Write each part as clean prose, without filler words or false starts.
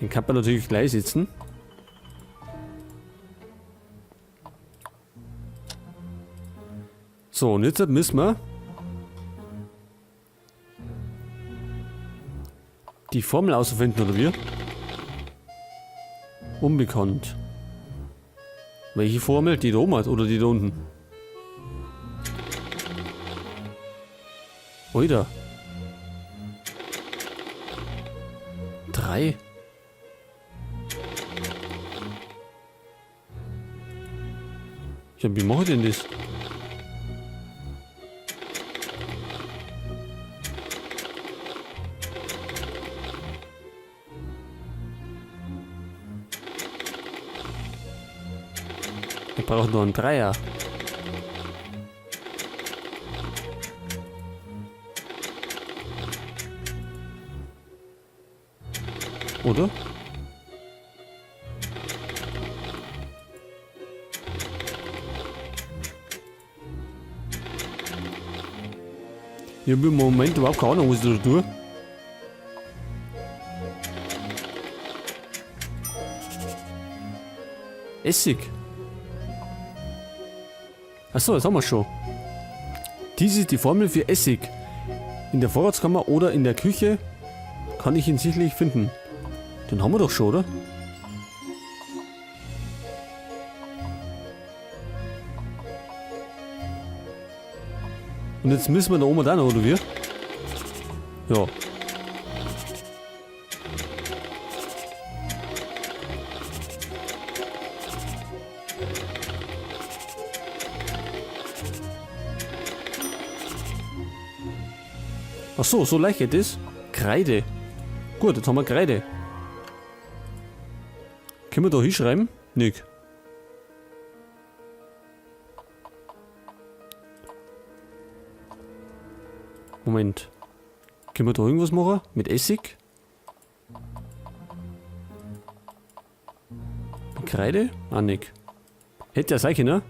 Den kann man natürlich gleich setzen. So, und jetzt müssen wir die Formel ausfinden, oder wie? Unbekannt. Welche Formel? Die da oben hat, oder die da unten? Oida. 3. Ja, wie mache ich denn das? Ich brauche nur einen Dreier. Oder? Ich habe im Moment überhaupt keine Ahnung, was ich da tue. Essig. Achso, das haben wir schon. Dies ist die Formel für Essig. In der Vorratskammer oder in der Küche kann ich ihn sicherlich finden. Den haben wir doch schon, oder? Und jetzt müssen wir da oben da noch, oder wie? Ja. Ach so, so leicht geht das. Kreide. Gut, jetzt haben wir Kreide. Können wir da hinschreiben? Nick. Moment. Können wir da irgendwas machen? Mit Essig? Mit Kreide? Ah, nick. Hätte ja sein können, ne?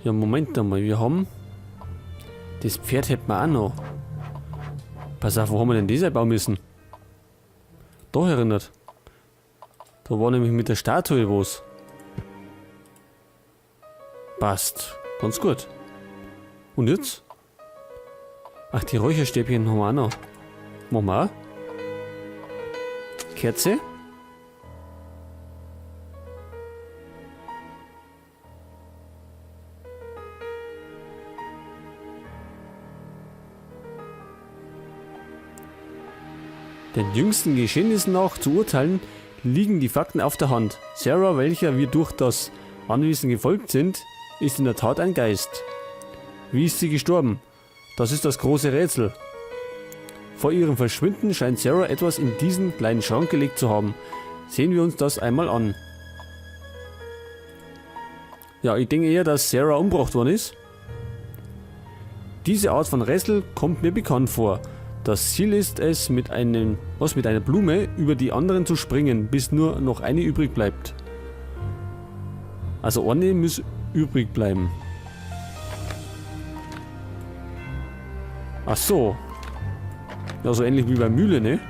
Ja, Moment einmal, wir haben... Das Pferd hätten wir auch noch. Pass auf, wo haben wir denn das einbauen müssen? Da erinnert. Da war nämlich mit der Statue was. Passt. Ganz gut. Und jetzt? Ach, die Räucherstäbchen haben wir auch noch. Machen wir auch. Kerze. Den jüngsten Geschehnissen nach zu urteilen, liegen die Fakten auf der Hand. Sarah, welcher wir durch das Anwesen gefolgt sind, ist in der Tat ein Geist. Wie ist sie gestorben? Das ist das große Rätsel. Vor ihrem Verschwinden scheint Sarah etwas in diesen kleinen Schrank gelegt zu haben. Sehen wir uns das einmal an. Ja, ich denke eher, dass Sarah umgebracht worden ist. Diese Art von Rätsel kommt mir bekannt vor. Das Ziel ist es, mit einer Blume über die anderen zu springen, bis nur noch eine übrig bleibt. Also eine muss übrig bleiben. Ach so. Ja, so ähnlich wie bei Mühle, ne?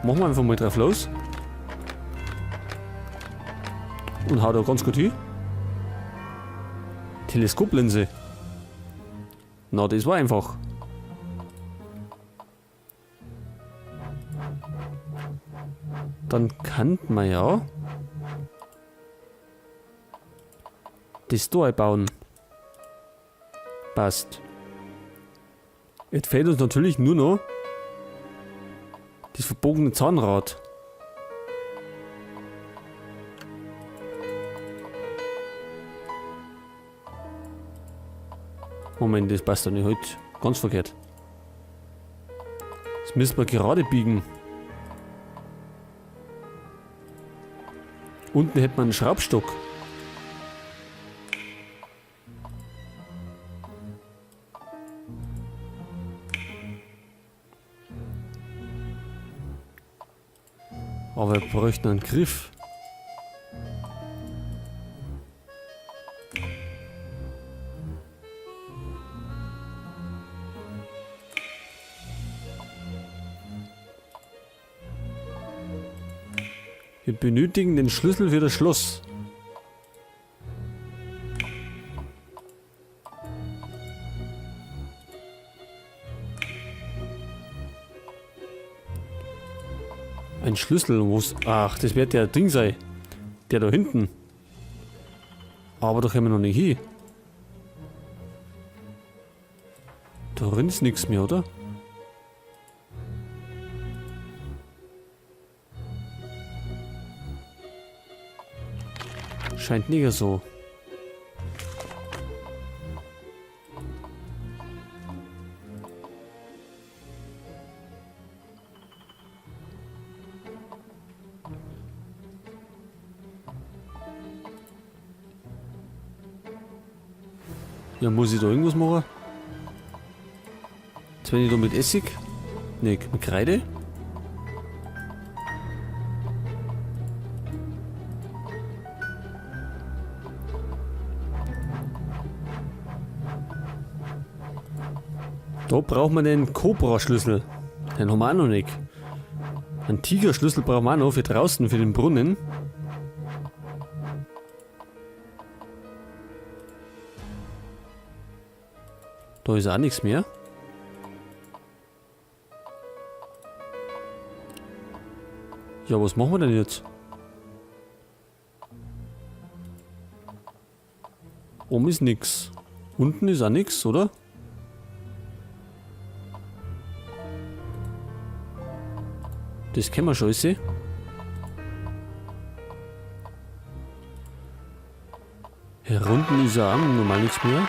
Machen wir einfach mal drauf los. Und haut da ganz gut hin. Teleskoplinse. Na, das war einfach. Dann kann man ja das da einbauen. Passt. Jetzt fehlt uns natürlich nur noch das verbogene Zahnrad. Moment, das passt doch nicht heute. Ganz verkehrt. Das müssen wir gerade biegen. Unten hätte man einen Schraubstock. Aber wir bräuchten einen Griff. Wir benötigen den Schlüssel für das Schloss. Ein Schlüssel, wo's... Ach, das wird der Ding sein. Der da hinten. Aber da kommen wir noch nicht hin. Da drin ist nichts mehr, oder? Scheint nicht so. Ja, muss ich da irgendwas machen? Jetzt wenn ich da mit Essig? Ne, mit Kreide? Da braucht man den Cobra-Schlüssel. Den haben wir auch noch nicht. Einen Tigerschlüssel brauchen wir auch noch für draußen, für den Brunnen. Da ist auch nichts mehr. Ja, was machen wir denn jetzt? Oben ist nix. Unten ist auch nix, oder? Das kennen wir schon, ist sie. Hier unten ist ja auch normal nichts mehr.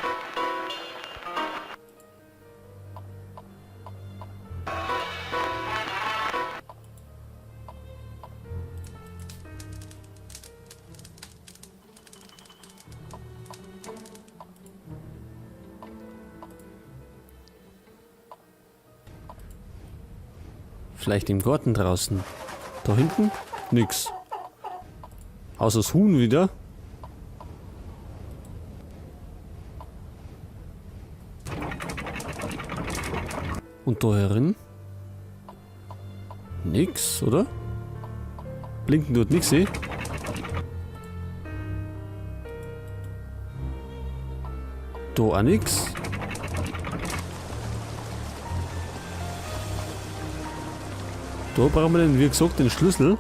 Vielleicht im Garten draußen. Da hinten? Nix. Außer das Huhn wieder. Und da herin? Nix, oder? Blinken tut nix, eh? Da auch nix. Da brauchen wir den, wie gesagt, den Schlüssel.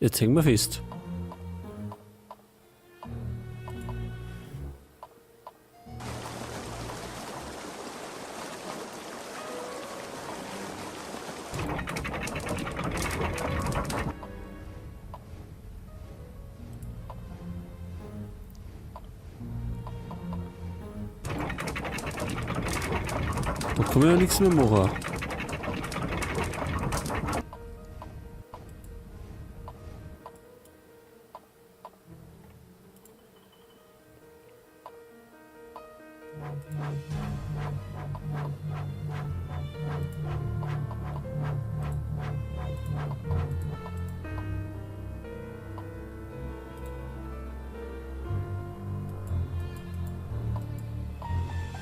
Jetzt hängen wir fest. Da kann man ja nichts mehr machen.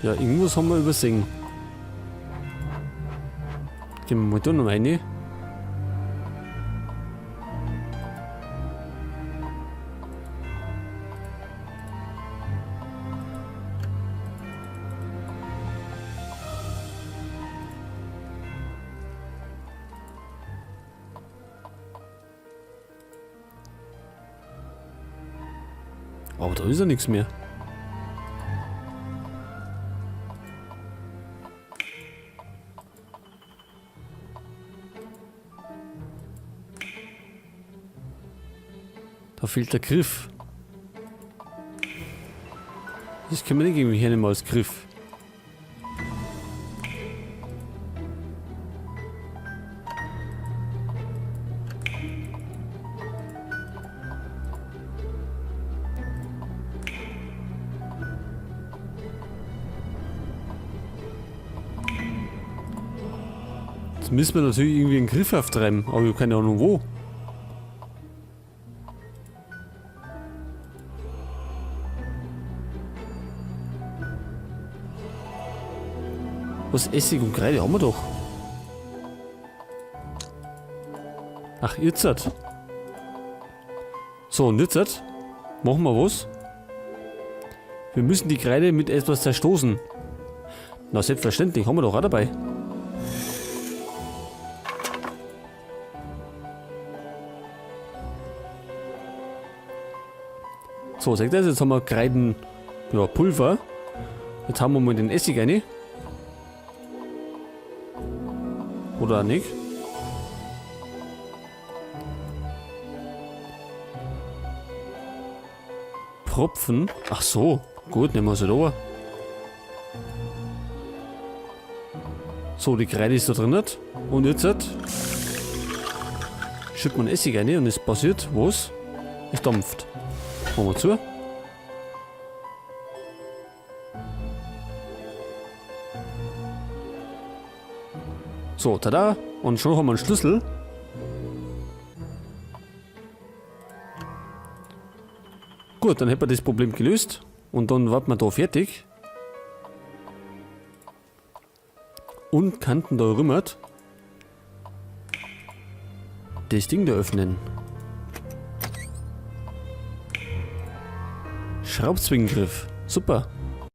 Ja, irgendwas haben wir übersehen. Gehen wir mal da noch rein. Aber da ist ja nichts mehr. Da fehlt der Griff. Das können wir nicht irgendwie hernehmen als Griff. Jetzt müssen wir natürlich irgendwie einen Griff auftreiben, aber ich hab keine Ahnung wo. Was, Essig und Kreide haben wir doch. Ach, jetzt. So, und jetzt machen wir was? Wir müssen die Kreide mit etwas zerstoßen. Na, selbstverständlich, haben wir doch auch dabei. So, seht ihr das? Jetzt haben wir Kreiden, ja, Pulver. Jetzt haben wir mal den Essig rein. Oder nicht? Propfen. Ach so. Gut, nehmen wir sie da. So, die Kreide ist da drin. Nicht? Und jetzt schüttet man Essig rein und es passiert was? Es dampft. Machen wir zu. So, tada. Und schon haben wir einen Schlüssel. Gut, dann hätten wir das Problem gelöst. Und dann warten wir da fertig. Und könnten da rümmert das Ding da öffnen. Schraubzwingengriff. Super.